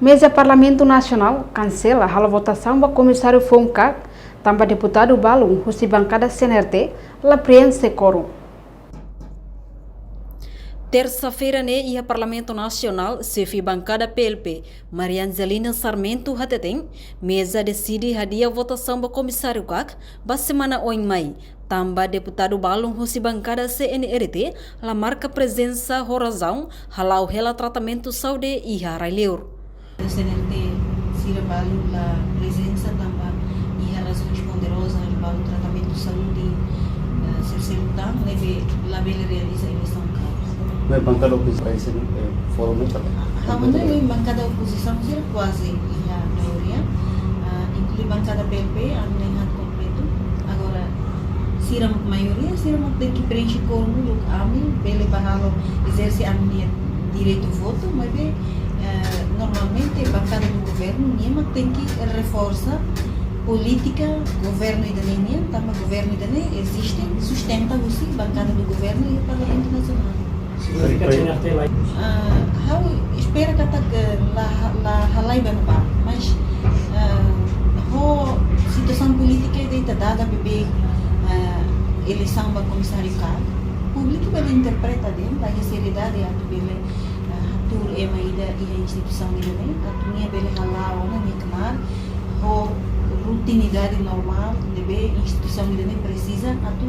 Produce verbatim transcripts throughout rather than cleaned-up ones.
Meza Parlamentu Nasionál kansela halo votasaun ba komisáriu foun kak, tanba deputadu balun husi bankada C N R T la prienxe kórum. Tersa-feira ne'e iha Parlamentu Nasionál, xefe bankada P L P, Maria Angelina Sarmento hateten, meza deside hadi'a votasaun ba komisáriu kak ba semana oin mai, tanba deputadu balun husi bankada C N R T la marka prezensa ho razaun hala'o hela tratamentu saúde iha rai-liur. C N R T sira balun la prezensa tanba iha razaun ponderoza, balun tratamentu saúde, eh, sira seluk tan, ne'ebé labele realiza eleisaun kak. Ne'e bankada opozisaun, eh, fórum ne'e para? Ha'u hanoin bankada opozisaun sira kuaze iha maioria, ah, inklui bankada P L P, ami na'in-haat kompletu. Agora, sira maioria, sira mak tenke prienxe kórum uluk, ami bele bá halo ezerse ami-nia direitu votu, maibé, eh, normalmente bankada do governu nian mak tenke reforsa polítika governu ida-ne'e nian, tanba governu ida-ne'e eziste, sustenta husi bankada do governu iha Parlamentu Nasionál. Ah, ha'u espera katak la, la halai ba ne'ebá, mas, ah, ho situasaun polítika ida ita dada beibeik, ah, eleisaun ba komisáriu kak, públiku bele interpreta de'it, la iha seriedade atu bele, ah, hatuur ema ida iha instituisaun ida-ne'e, atu nia bele hala'o ona nia knaar ho rutinidade normál ne'ebé instituisaun ida-ne'e presiza atu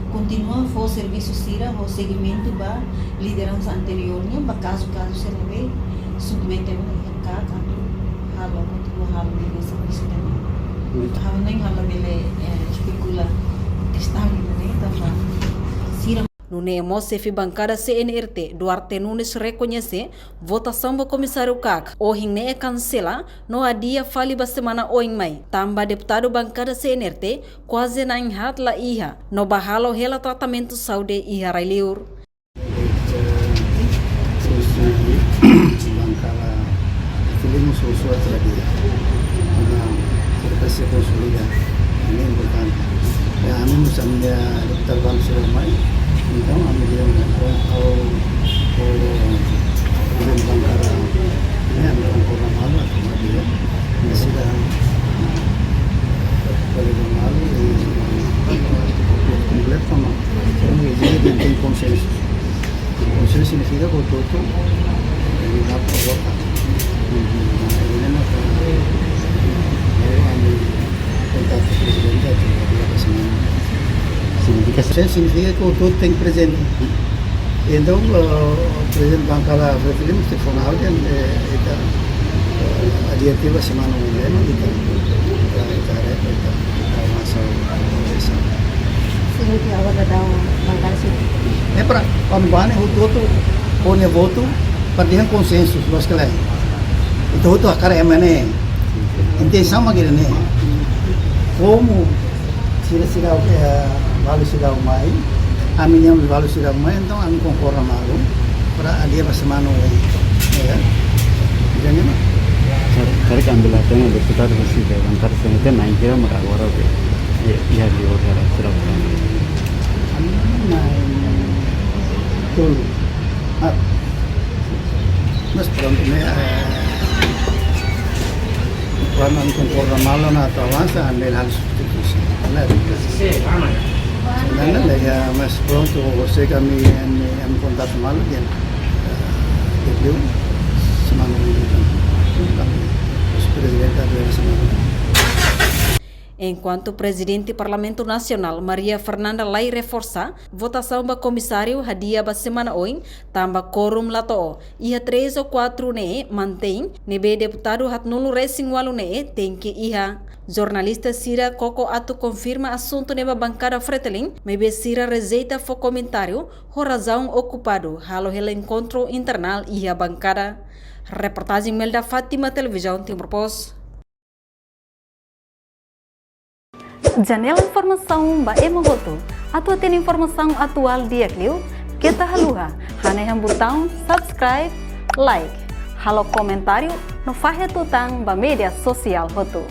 kontinua fó servisu sira ho segimentu ba lideransa anteriór nian, ba kazu-kazu sira ne'ebé submete ona iha kak atu halo, kontinua halo ninia servisu ida-ne'e. Ha'u hanoin ha'u labele, eh, espekula kestaun ida-ne'e, tanba sira Nune'e mós xefe bankada C N R T, Duarte Nunes, rekoñese votasaun ba komisáriu kak ohin ne'e kansela no adia fali ba semana oin mai, tanba deputadu bankada C N R T kuaze na'in-haat la iha no bá halo hela tratamentu saúde iha rai-liur. Bankada Frelimo sosua tadi. Karena kita pasti konsolida. Ini importante. Ya, ami mós ami-nia deputadu balun sira mai. Entaun, ami-nia, oh, oh, oh, bankada. Ne'e ami konkorda malu, atu malu. Ne'e sira, bele malu, eh, kompletu, mas. Entaun, ezije tenke konsensu. Konsellu signifika ke hotu-hotu, eh, la para vota. Ne'e maka, eh, ami kontaktu prezidente atu dia ba semana. Signifika? Konsellu signifika ke hotu-hotu tenke prezente. Entaun, eh, prezidente bankada Frelimo, Stefano Alden, eh, ita, eh, adia tiha ba semana oin mai, ita, ita, ita, ita, ita, ita, ita, ita, Signifika agora daudaun bankada sira. Ne'e para, ami bá ne'e hotu-hotu, ho nia votu, para dehan konsensu, loos ka lae. Ita hotu hakarak ema ne'e. Intensaun mak ida-ne'e. Komu sira seidauk, eh, balu seidauk mai, ami-nia balu seidauk mai, entaun ami konkorda malu. Para adia ba semana oin, ya. Jadi, mak. Karik, karik ambil hati deputadu husi bankada C N R T na'in hira mak agora, oke. Iya, iya, di hotel, sudah. Ami na'in-tolu. Ah. Mas prontu, ne'e, eh, kuandu ami konkorda malu ona atu avansa, ami halo substituisaun. Ne'e, ne'e, ya, mas prontu, se ami, ami, ami kontaktu malu, ya. Eh, jadi, semana ini, kami, prezidente atu semana. Enkuantu Prezidente Parlamentu Nasionál, Maria Fernanda Lay, reforsa, votasaun ba komisáriu hadi'a ba semana oin, tanba kórum la to'o, iha três ou quatro ne'e mantein, ne'ebé deputadu haatnulu-resin-ualu ne'e tenke iha. Jornalista sira koko atu konfirma asuntu ne'e ba bankada Fretilin, maibé sira rejeita fó komentáriu, ho razaun okupadu halo hela enkontru internál iha bankada. Reportajen Melda Fátima, Televizaun Timor Post. Janela informasaun ba ema hotu. Atu hatene informasaun atuál di'ak liu, keta haluha hanehan butaun subscribe, like, halo komentáriu, no fahe tutan ba média sosiál hotu.